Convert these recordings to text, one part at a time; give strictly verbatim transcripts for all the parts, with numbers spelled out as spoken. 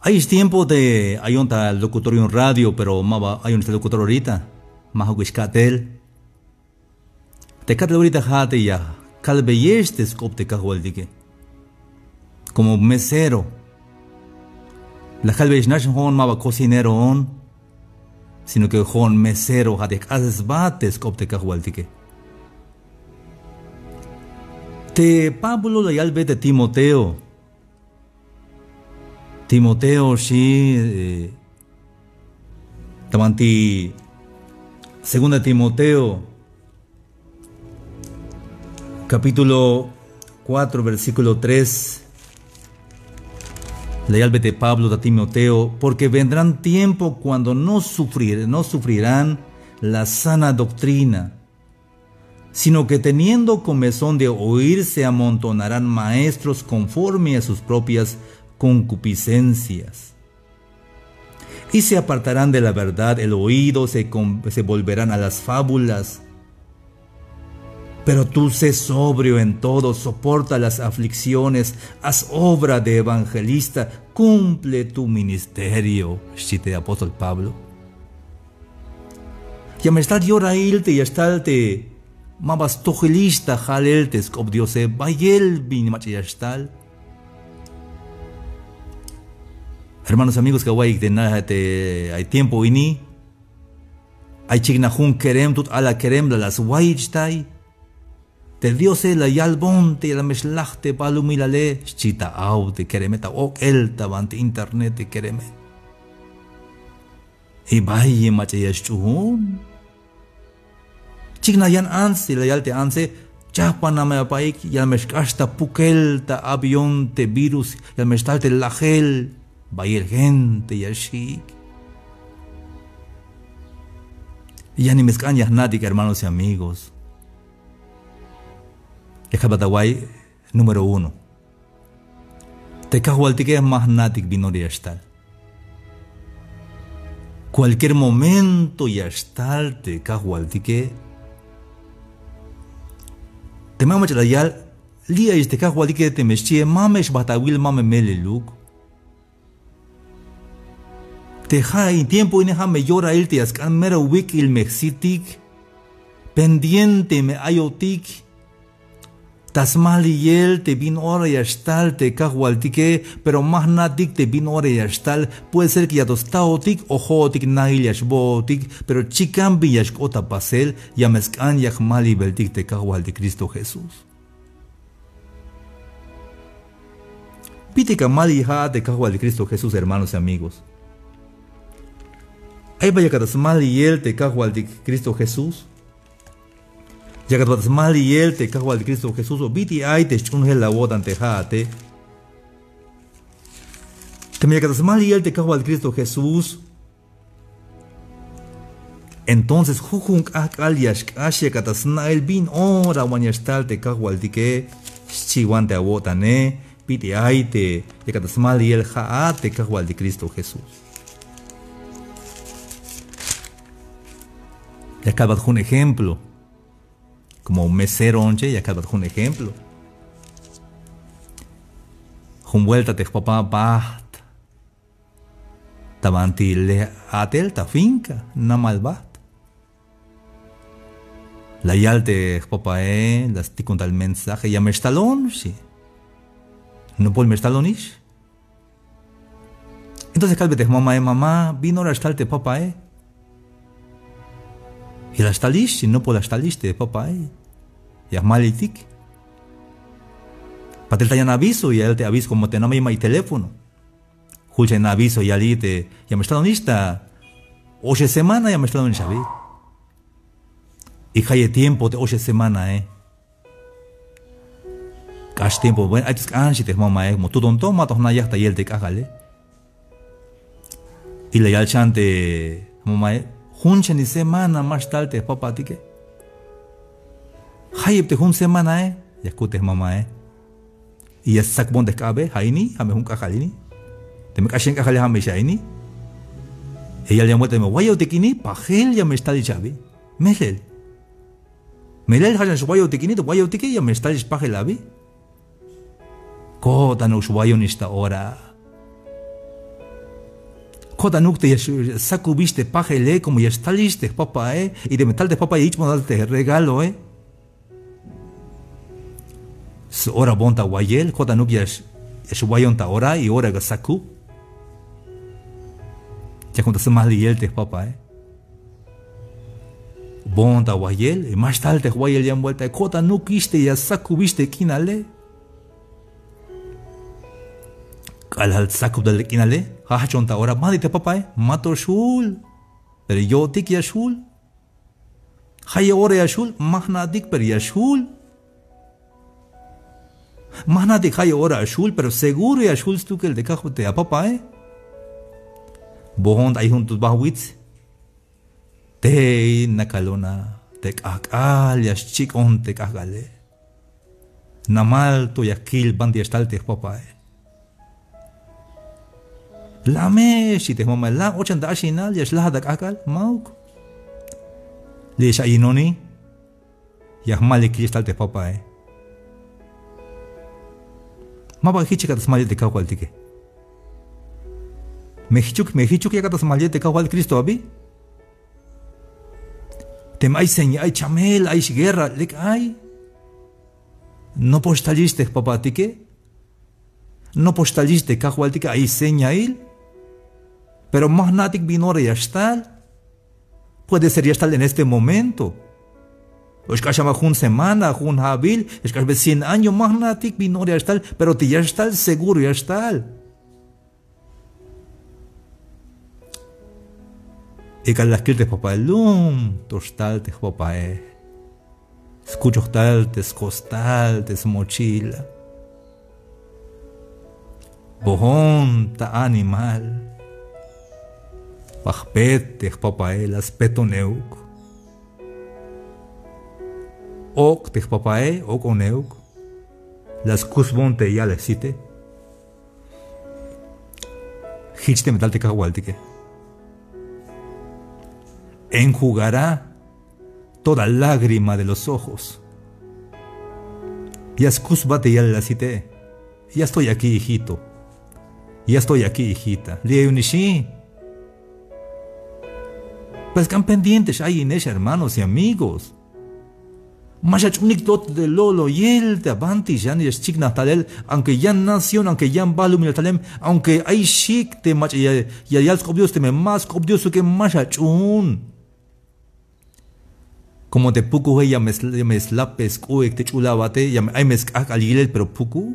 Ayix tiempo te ayon ta locutor yu'un radio, pero ma ba ayon ta locutor ahorita. Ma juk'ix ka'tel. Te ka'tel ahorita ja' te ya kalbeyex te sk'op te Kajwaltike. Como mesero. La kalbeyex nax jo'on, ma ba cocineroon, sino que jo'on mesero, ja' te jk'asesbat te sk'op te Kajwaltike. Te Pablo la yalbe te Timoteo. Timoteo, xchi, eh, ta banti segunda Timoteo, capítulo cuatro, versículo tres. La yalbe te Pablo ta Timoteo: "Porque vendrán tiempo cuando no sufrir-, no sufrirán la sana doctrina, sino que teniendo comezón de oír, se amontonarán maestros conforme a sus propias concupiscencias. Y se apartarán de la verdad el oído, se con-, se volverán a las fábulas. Pero tú sé sobrio en todo, soporta las aflicciones, haz obra de evangelista, cumple tu ministerio", xchi te apóstol Pablo. Ya me xtal yorail te ya xtal te ma ba stojilix ta jalel te sk'op Diose, bayel bin mach'a ya xtal. Hermanos, amigos, kawa'iyik te na te ay tiempo ini, ay chiknaj jun kerem, tut ala kerem, la la swayich tay. Te Diose la yalbon te ya la me xlaj te balumilale, xchi ta aw te kereme, ta ok'el ta banti internet te kereme. Y bayel mach'a ya xch'uun. Chiknaj yan ants, la yal te antse: "Chajpaname apaik, ya la me xk'ax ta pukel ta avión te virus, ya la me xtal te lajel, bayel gente ya xji'ik". Yanime sk'an ya jna'tik, hermanos y amigos. Ya kalbat awa'iy, número uno. Te Kajwaltike ma jna'tik bin ora ya xtal. Cualquier momento ya xtal te Kajwaltike. Teme mach'a la yal, li' ayix te Kajwaltike, teme xchie, ma me xbajt awil, ma me meleluk. Te ja' in tiempo ini ja' me yorail te ya sk'an mero wik'il me jsitik. Pendiente me ayotik ta smaliyel te bin ora ya xtal te Kajwaltike, pero ma jna'tik te bin ora ya xtal. Puede ser que ya to staotik o jo'otik nail ya xbootik, pero chikan bin ya xk'ot ta pasel, ya me sk'an ya jmalibeltik te Kajwaltik Cristo Jesús. Bit'il ya amaliyel ja'at te Kajwaltik Cristo Jesús, hermanos y amigos. Ay ba yakat ta smaliyel te Kajwaltik Cristo Jesús. Yakat ba ta smaliyel te Kajwaltik Cristo Jesús, o bit'il ay te sch'uunjel la awo'tan te ja'ate. Teme yakat ta smaliyel te Kajwaltik Cristo Jesús, entonces jujun k'ajk'al ya xk'ax yakat ta sna'el bin ora wan ya xtal te Kajwaltike, xchiwan te awo'tane, bit'il ay te yakat ta smaliyel ja'at te Kajwaltik Cristo Jesús. Ya kalbat jun ejemplo. Como mesero, onche, ya kalbat jun ejemplo. Jun vuelta te jpapa bajt ta banti le a'tel ta finca, namal bajt. La yal te jpapae, la stikun tal mensaje: "Ya me xtalon", xchi. "Nopol me xtalonix." Entonces kalbe te jmamae: "Mamá, bin ora xtal te papae?" "Ya la xtalix", xchi, "nopol la xtalix te papae. Ya jmaliytik. Patil ta yan aviso, ya yal te aviso, como te namay ma'yuk teléfono. Jul xan aviso yali te ya me xtalonix ta oxe semana, ya me xtalonix abi." Y jayeb tiempo te oxe semanae. K'ax tiempo, bueno, ay to sk'an, xchi te jmamae, como tuton to ma to jna'yaj ta yel te k'ajk'ale. Y la yal xan te jmamae: "Jun xan semana ma xtal te jpapatike." "Jayeb te jun semanae", ya kut te jmamae. "Y ya stsakbon te jk'abe, ja' ini, ja' me jun k'ajk'al ini. Teme k'ax yen k'ajk'ale, ja' me xa ini." Ya yal yan vuelta: "Me wayotik ini, pajel ya me xtalix abi. Melel. Melel ja' xan xwayotik ini, te wayotike ya me xtalix pajel abi." Ko'tanuk xwayonix ta ora. Ko'tanuk te ya xsakubix te pajele, como ya xtalix te jpapae, y teme tal te jpapae ya yich'bon tal te regaloe. Ora boon ta wayel, ko'tanuk ya xwayon ta ora y ora ya sakub. Ya jun ta smaliyel te jpapae. Boon ta wayel, ma xtal te jwayel yan vueltae, ko'tanukix te ya sakubix te k'inale. K'alal sakub tal te k'inale, jajchon ta ora, ma jna'tik te jpapae, ma to xjul. Pero yo'tik ya xjul. Jayeb ora ya xjul, ma jna'tik pero ya xjul. Ma jna'tik jayeb ora ya xjul, pero seguro ya xjul stukel te kajwaltik te apapae. Boon ta ay jun to sba jwits. Tey nakalon a te k'ajk'al, ya xchik'on te k'ajk'ale. Namal to ya kil banti ya xtal te jpapae. Lame, xchi te jmamae, la' ochan ta axinal, ya xlajat ta k'ajk'al, ma'uk. Li' xa'yinoni, ya jmaliy kil ya xtal te jpapae. Ma ba jich yakat ta smaliyel te kajwaltike. Me jichuk, me jichuk yakat ta smaliyel te kajwal Cristo abi. Teme ay seña, ay chamel, ay xguerra, lek ay. Nopox talix te jpapatike. Nopox talix te kajwaltike, ay señail. Pero ma jna'tik bin ora ya xtal. Puede ser ya xtal en este momento. O xk'ax aba jun semana, jun ja'bil, xk'ax be cien año, ma jna'tik bin ora ya xtal, pero te ya xtal, seguro ya xtal. Y k'alal la kil te jpapae, lum to xtal te jpapae. Skuchoj tal te skostal, te smochila. Boon ta animal. Ba jpet te jpapae, la speton euk. Ok' te jpapae, ok'on euk. La skusbon te yalel site. Jich teme tal te kajwaltike. Enjugará toda lágrima de los ojos. Ya skusbat te yalel site. Ya estoy aquí, hijito. Ya estoy aquí, hijita. Li' ayunixi. Pues k'an pendiente x'ayinex, hermanos y amigos. Ma xach'uunik to te lo'loyel te banti xan ya xchiknaj talel, aunque yan nación, aunque yan balumilal talem, aunque ay xik' te mach'a ya, ya yal sk'op Dios, teme ma sk'op Dios uke, ma xach'uun. Como te pukuje ya me, ya me slapbe sk'u'ik te ch'ul abate, ya me, ay me sk'ajk'al yilel, pero pukuj.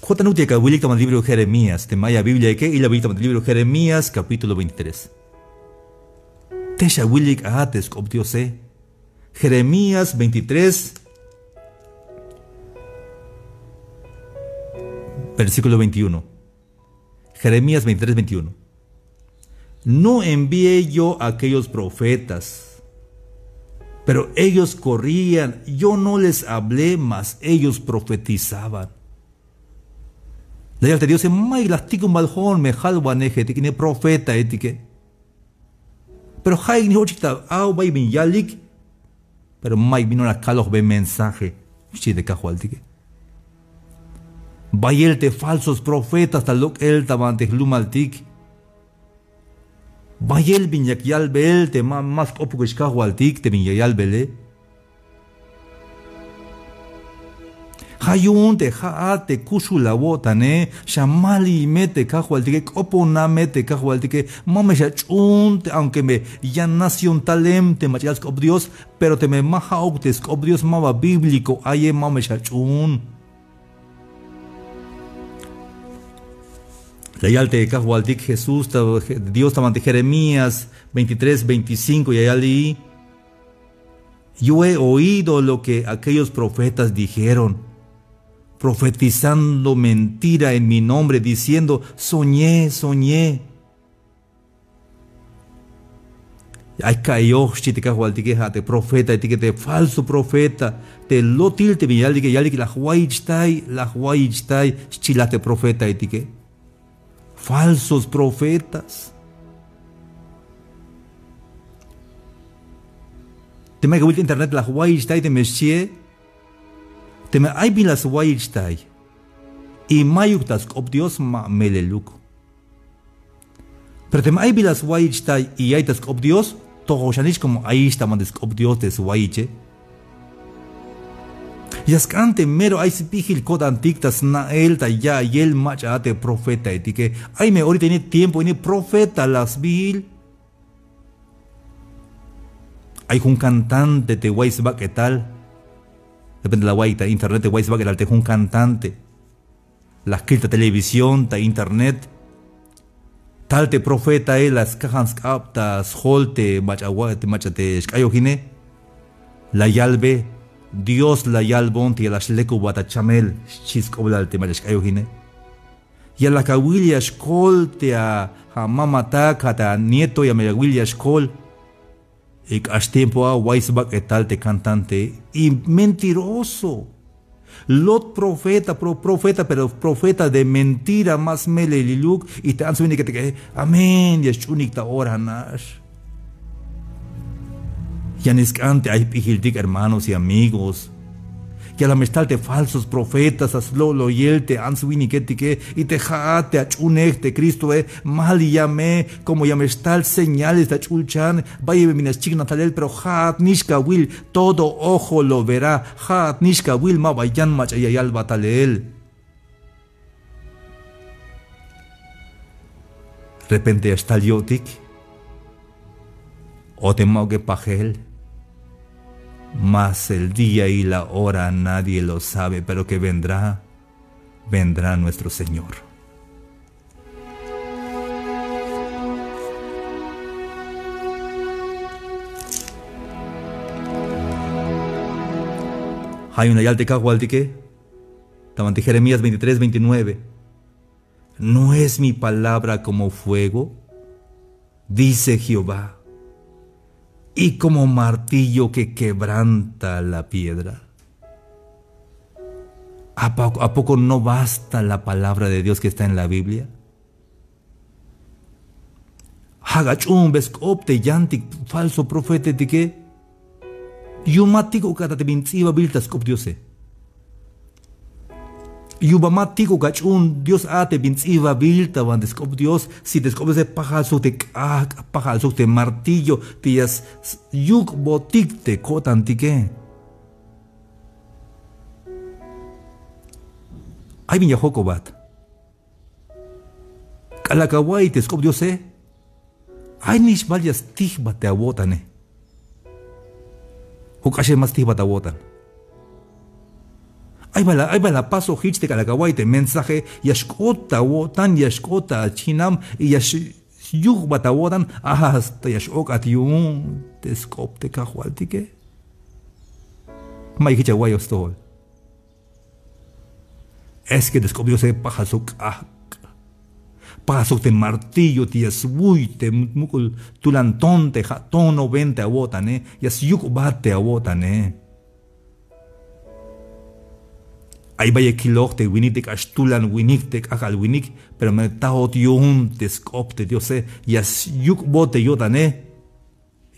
Ko'tanuk te ya awilik ta banti libro Jeremías, teme ay a Bibliaike, ila awilik ta banti libro Jeremías, capítulo veintitrés. Te xawilik a te sk'op Diose. Jeremías veintitrés, versículo veintiuno. Jeremías veintitrés, veintiuno. No envié yo a aquellos profetas, pero ellos corrían, yo no les hablé, mas ellos profetizaban. La yal te Diose, mayuk la jtikun bal jo'on me jalwaneje, te k'ine profetaetike. Pero ja'ik nix ochik ta aw, bayuk bin yalik, pero mayuk bin ora kalojbe mensaje, xchi te kajwaltike. Bayel te falsos profetas ta lok'el ta banti jlumaltik. Bayel bin yak yalbel te ma, ma sk'opukix kajwaltik te bin ya yalbele. Ja' yu'un te ja'at te kuxul awo'tane, xamaliy me te kajwaltike, k'opona me te kajwaltike, ma me xach'uun te, aunque me yan nación talem te mach'a yal sk'op Dios, pero teme ma ja'uk te sk'op Dios, ma ba bíblico aye, ma me xach'uun. La yal te kajwaltik Jesús, ta, Dios ta banti Jeremías veintitrés, veinticinco, ya yal: Yo he oído lo que aquellos profetas dijeron, profetizando mentira en mi nombre, diciendo: "Soñé, soñé". Ay ka'iyoj, xchi te kajwaltike, ja' te profetaetike, te falso profeta, te lotil te bin yalike, yalike: "La jwayichtay, la jwayichtay", xchi la te profetaetike. Falsos profetas. Teme ay kawil te internet: "La jwayichtay", teme xchie. Teme ay bin la swayichtay, Y mayuk ta sk'op Dios, ma meleluk. Pero teme ay bila swayich ta y ay ta sk'op Dios, tojoxanix como ayix ta banti sk'op Dios te swayiche. Ya sk'an te mero ay sbiil ko'tantik ta sna'el ta ya'iyel mach'a a te profetaetike. Ay me orita ini tiempo ini profeta la sbiil. Ay jun cantante te way sbak'etal. Repente la way ta internet te way sbak'etal te jun cantante. La jkil ta televisión, ta internet. Tal te profetae la skajan sk'ab ta sjol te mach'a wa-, te mach'a te xk'ayojine. La yalbe, Dios la yalbon te ya la xlekubat ta chamel, xchi sk'oblal te mach'a xk'ayojine. Ya la kawil ya xkol te a, a mamatak, a ta a nieto ya me awil ya xkol. Y k'ax tiempo a way sbak'etal te cantante y mentiroso. Lot profeta, pro-, profeta, pero profeta de mentira, ma smeleliluk. Y te ants winiketike, amén, ya xch'unik ta ora nax. Yan sk'an te ay jp'ijiltik, hermanos y amigos. Ya la me xtal te falsos profetas ta slo'loyel te ants winiketike, y te ja'at te ach'unej te Cristoe, mal ya me, como ya me xtal señales ta ch'ulchan, bayel me bin ya xchiknaj talel, pero ja'at nix kawil, todo ojo lo verá, ja'at nix kawil, ma ba yan mach'a ya yalbat talel. Repente ya xtal yo'tik. O te ma'uke pajel. Mas el día y la hora nadie lo sabe, pero que vendrá, vendrá nuestro Señor. Ja' yu'un la yal te Kajwaltike ta banti Jeremías veintitrés veintinueve. ¿No es mi palabra como fuego? Dice Jehová, y como martillo que quebranta la piedra. ¿A poco, a poco no basta la palabra de Dios que está en la Biblia? Jak'a ch'uunbe sk'op te yantik falso profetaetike. Yu'un ma tik'ok'a ta te bin ts'ibabil ta sk'op Diose. Yu'un ba ma tik'ok'a ch'uun Dios a te bin ts'ibabil ta banti sk'op Dios, si te sk'op Diose pajal sok te k'ajk', pajal sok te martillo te ya s-, s-, yuk'botik te ko'tantike. Ay bin ya jojk'obat. K'alal ka wa'iy te sk'op Diose, ay nix bal ya stijbat te awo'tane. O k'axem ma stijbat awo'tan. Ay bal, ay bal la pasoj jich te k'alal ka wa'iy te mensaje, ya xk'ot ta awo'tan, ya xk'ot ta achinam, y ya x-, xyuk'bat awo'tan, hasta ya x-ok'at yu'un te sk'op te Kajwaltike. Mayuk jich awa'iyoj stojol. Es que te sk'op Diose pajal sok k'ajk'. Pajal sok te martillo te ya swuy te muk'ul tulan ton te ja' tonoben te awo'tane, ya syuk'bat te awo'tane. Ay bayel kiloj te winik te k'ax tulan winik te k'ajk'al winik, pero me tajot yu'un te sk'op te Diose, ya syuk'bot te yo'tane.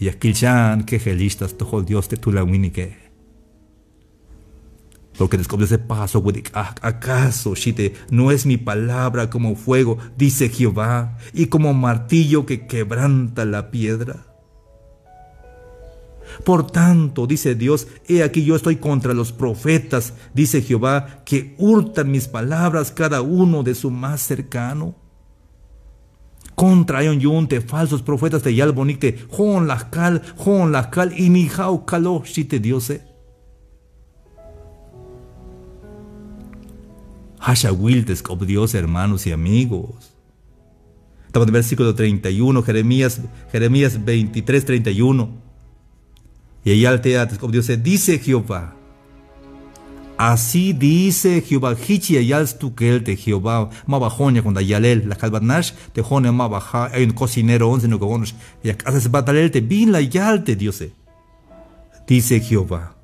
Ya kil xan kejelix ta stojol Dios te tulan winike. Porque te sk'op Diose pajal sok winik k'ajk', acaso xi te, ¿no es mi palabra como fuego, dice Jehová, y como martillo que quebranta la piedra? Por tanto, dice Dios, he aquí yo estoy contra los profetas, dice Jehová, que hurtan mis palabras cada uno de su más cercano. Contra ayon yu'un te falsos profetas te yalbonik te jo'on la jkal, jo'on la jkal, y ni ja'uk kaloj, xchi te Diose. Ja' xawil te sk'op Dios, hermanos y amigos. Ta banti versículo treinta y uno, Jeremías, Jeremías veintitrés treinta y uno. Ya yal te a te sk'op Diose, dice Jehová. Así dice Jehová, jich ya yal stukel te Jehová, ma ba jo'on ya kuenta yalel, la kalbat nax te jo'one ma ba ja' ayon cocineroon, sino que jo'on ya jk'asesbat talel te bin la yal te Diose. Dice Jehová.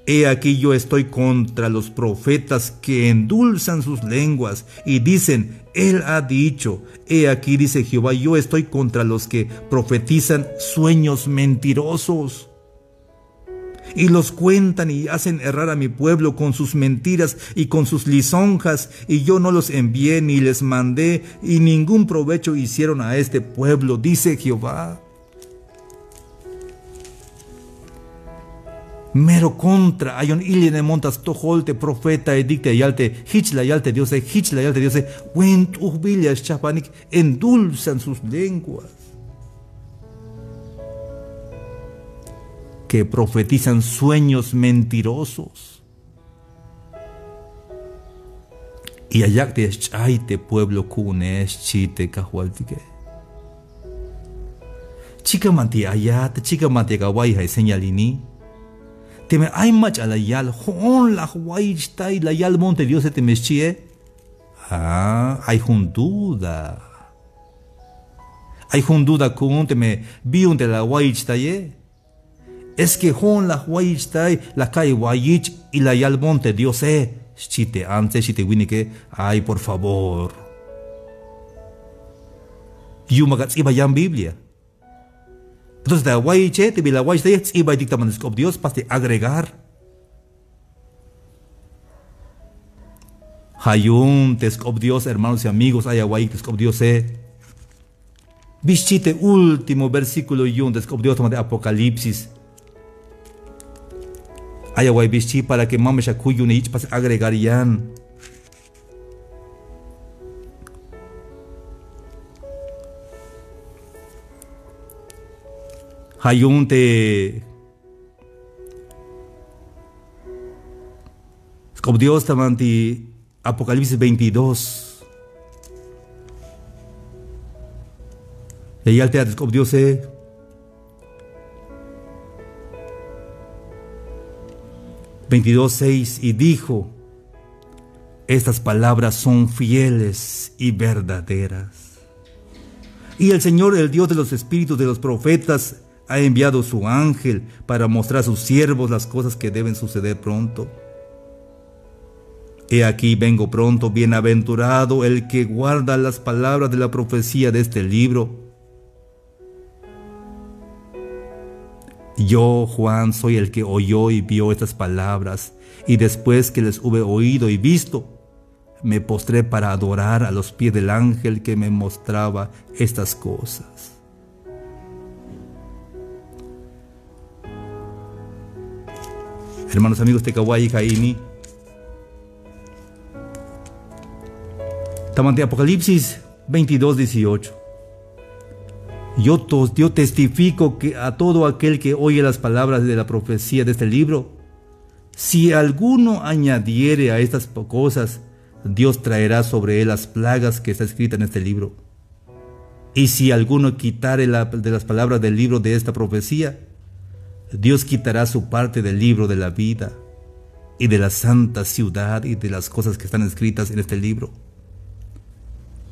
He aquí yo estoy contra los profetas que endulzan sus lenguas y dicen, él ha dicho. He aquí, dice Jehová, yo estoy contra los que profetizan sueños mentirosos Y los cuentan y hacen errar a mi pueblo con sus mentiras y con sus lisonjas, y yo no los envié ni les mandé, y ningún provecho hicieron a este pueblo, dice Jehová. Mero contra ayon ilenemonta stojol te profetaetik te ya yal te jich la yal te Diose, jich la yal te Diose, buen t'ujbil ya xchajpanik, endulzan sus lenguas, que profetizan sueños mentirosos. Y ya yak' te ya xch'ay te pueblo ku'une, xchi te Kajwaltike. Chikan banti ayat, chikan banti yak awa'iy ja' señal ini. Teme ay mach'a la yal, jo'on la jwayichtay, la yalbon te Diose, teme xchie. Ah, ay jun duda. Ay jun duda ku'un teme bi yu'un te la awayichtaye. Es que jo'on la jwayichtay, la ka'iy wayich y la yalbon te Diose, xchi te antse, xchi te winike. Ay, por favor. Yu'un bak ats'iba yan Biblia. Entonces te awayiche, te bi la awayichtaye, jts'ibaytik ta banti sk'op Dios, pastik agregar. Ja' yu'un te sk'op Dios, hermanos y amigos, ay awa'iyik te sk'op Diose. Bi xchi te último versículo yu'un te sk'op Dios ta banti Apocalipsis. Ay awa'iy bi xchi para que ma me xakuy yu'une, yich' pastik agregar yan. Ja' yu'un te sk'op Dios ta banti Apocalipsis veintidós. Ya yal te a te sk'op Diose. Veintidós seis, y dijo: "Estas palabras son fieles y verdaderas. Y el Señor, el Dios de los espíritus de los profetas, ha enviado su ángel para mostrar a sus siervos las cosas que deben suceder pronto. He aquí, vengo pronto, bienaventurado el que guarda las palabras de la profecía de este libro". Yo, Juan, soy el que oyó y vio estas palabras, y después que les hube oído y visto, me postré para adorar a los pies del ángel que me mostraba estas cosas. Hermanos, amigos, te kawa'iyik ja' ini. Ta banti Apocalipsis veintidós dieciocho. Yo, tos- yo testifico que a todo aquel que oye las palabras de la profecía de este libro, si alguno añadiere a estas po- cosas, Dios traerá sobre él las plagas que está escrita en este libro. Y si alguno quitare la- de las palabras del libro de esta profecía, Dios quitará su parte del libro de la vida y de la santa ciudad y de las cosas que están escritas en este libro.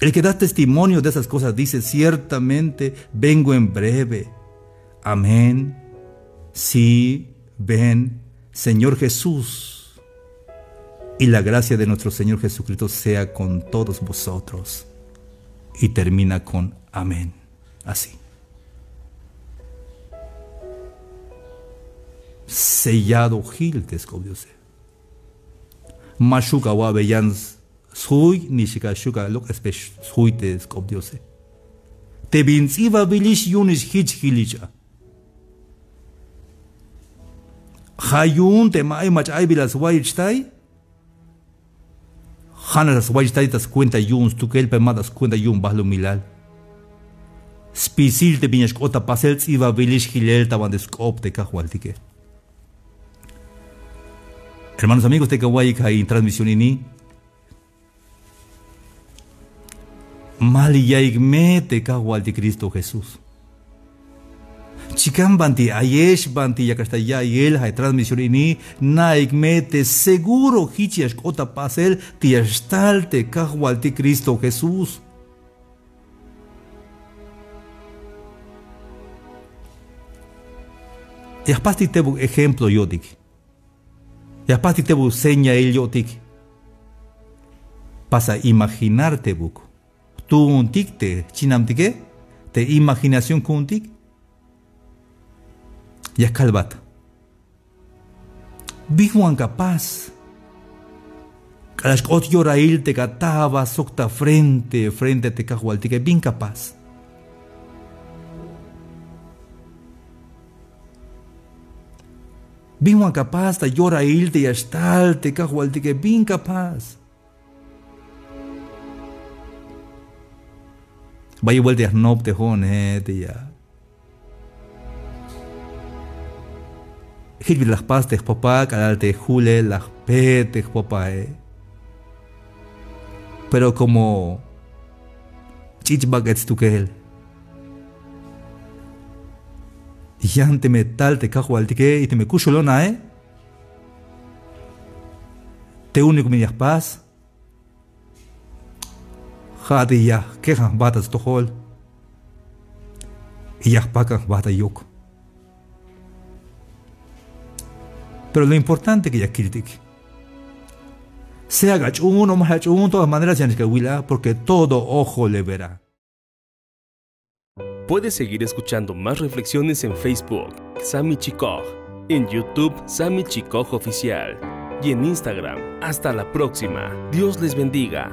El que da testimonio de esas cosas dice: "Ciertamente vengo en breve". Amén. Sí, ven, Señor Jesús. Y la gracia de nuestro Señor Jesucristo sea con todos vosotros. Y termina con amén. Así. Sellado jil te sk'op Diose. Ma xju' awa'be yan sjuy, ni xi ka xju' alok'esbe sjuy te sk'op Diose. Te bin ts'ibabilix yu'unix jich jilix a. Ja' yu'un teme ay mach'a ay bi la swayichtay, ja' nax la swayichtay ta skuenta yu'un stukel, pero ma ta skuenta yu'un balumilal. Spisil te bin ya xk'ot ta pasel, ts'ibabilix jilel ta banti sk'op te Kajwaltike. Hermanos, amigos, te kawa'iyik ja' in transmisión ini. Mali yaik me te Kajwaltik Cristo Jesús. Chikan banti ayex, banti yakax ta ya'iyel ja' transmisión ini, naik me te seguro jich ya xk'ot ta pasel te ya xtal te Kajwaltik Cristo Jesús. Ya jpastik tebuk ejemplo yo'tik. Ya jpastik tebuk señail yo'tik. Pasa imaginar tebuk. Tuuntik te chinamtike, te imaginación ku'untik. Ya kalbat. Bin wan ka pas k'alal xk'ot yorail te ka ta aba sok ta frente frente te kajwaltike? Bin ka pas? Bin wan ka pas ta yorail te ya xtal te kajwaltike? Bin ka pas? Bayel buelta ya jnop te jo'one te ya jich bit'il la jpas te jpapa k'alal te julel la jpe te jpapae. Pero komo ch'ich' bak'et stukel, yan teme tal te kajwaltike y teme kuxulonae, te único bin ya jpas ja' te ya jkejan jba ta stojol y ya jpakan jba ta yok. Pero lo importante que ya kiltik, sea ka ch'uun o ma ya ch'uun, todas maneras ya nix ka wila, porque todo ojo le verá. Puedes seguir escuchando más reflexiones en Facebook, Sami Chikoj, en YouTube, Sami Chikoj Oficial, y en Instagram. Hasta la próxima. Dios les bendiga.